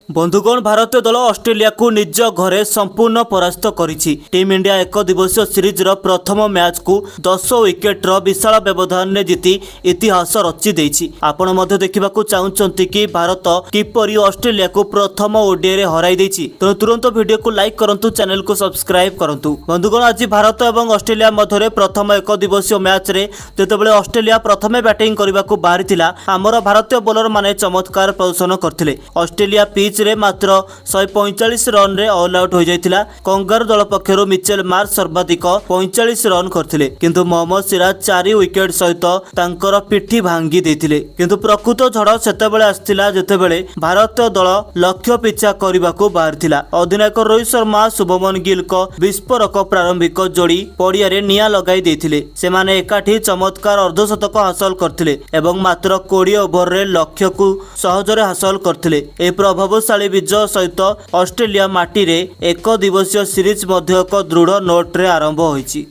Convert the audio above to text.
ବନ୍ଧୁଗଣ, ଭାରତୀୟ ଦଳ ଅଷ୍ଟ୍ରେଲିଆକୁ ନିଜ ଘରେ ସମ୍ପୂର୍ଣ୍ଣ ପରାସ୍ତ କରିଛି। ଟିମ୍ ଇଣ୍ଡିଆ ଏକ ଦିବସୀୟ ସିରିଜର ପ୍ରଥମ ମ୍ୟାଚକୁ 10 ୱିକେଟର ବିଶାଳ ବ୍ୟବଧାନରେ ଜିତି ଇତିହାସ ରଚି ଦେଇଛି। ଆପଣ ମଧ୍ୟ ଦେଖିବାକୁ ଚାହୁଁଛନ୍ତି କି ଭାରତ କିପରି ଅଷ୍ଟ୍ରେଲିଆକୁ ପ୍ରଥମ ଓଡିଆଇରେ ହରାଇ ଦେଇଛି? ତେଣୁ ତୁରନ୍ତ ଭିଡିଓକୁ ଲାଇକ୍ କରନ୍ତୁ, ଚ୍ୟାନେଲକୁ ସବସ୍କ୍ରାଇବ କରନ୍ତୁ। ବନ୍ଧୁଗଣ, ଆଜି ଭାରତ ଏବଂ ଅଷ୍ଟ୍ରେଲିଆ ମଧ୍ୟରେ ପ୍ରଥମ ଏକ ଦିବସୀୟ ମ୍ୟାଚରେ ଯେତେବେଳେ ଅଷ୍ଟ୍ରେଲିଆ ପ୍ରଥମେ ବ୍ୟାଟିଂ କରିବାକୁ ବାହାରିଥିଲା, ଆମର ଭାରତୀୟ ବୋଲରମାନେ ଚମତ୍କାର ପ୍ରଦର୍ଶନ କରିଥିଲେ। ଅଷ୍ଟ୍ରେଲିଆ ପିଚ୍ରେ ମାତ୍ର 145 ରନରେ ଅଲ୍ ଆଉଟ୍ ହୋଇଯାଇଥିଲା। କଙ୍ଗାରୁ ଦଳ ପକ୍ଷରୁ ମିଚେଲ ମାର୍ଶ ସର୍ବାଧିକ 45 ରନ୍ କରିଥିଲେ, କିନ୍ତୁ ମହମ୍ମଦ ସିରାଜ ଚାରି ୱିକେଟ୍ ସହିତ ତାଙ୍କର ପିଠି ଭାଙ୍ଗି ଦେଇଥିଲେ। କିନ୍ତୁ ପ୍ରକୃତ ଝଡ଼ ସେତେବେଳେ ଆସିଥିଲା, ଯେତେବେଳେ ଭାରତୀୟ ଦଳ ଲକ୍ଷ୍ୟ ପିଛା କରିବାକୁ ବାହାରିଥିଲା। ଅଧିନାୟକ ରୋହିତ ଶର୍ମା, ଶୁଭମନ ଗିଲଙ୍କ ବିସ୍ଫୋରକ ପ୍ରାରମ୍ଭିକ ଯୋଡ଼ି ପଡ଼ିଆରେ ନିଆଁ ଲଗାଇ ଦେଇଥିଲେ। ସେମାନେ ଏକାଠି ଚମତ୍କାର ଅର୍ଦ୍ଧଶତକ ହାସଲ କରିଥିଲେ ଏବଂ ମାତ୍ର 20 ଓଭରରେ ଲକ୍ଷ୍ୟକୁ ସହଜରେ ହାସଲ କରିଥିଲେ। ଏହି ପ୍ରଭାବଶାଳୀ ବିଜୟ ସହିତ ଅଷ୍ଟ୍ରେଲିଆ ମାଟିରେ ଏକ ଦିବସୀୟ ସିରିଜ ମଧ୍ୟ ଏକ ଦୃଢ଼ ନୋଟ୍ରେ ଆରମ୍ଭ ହୋଇଛି।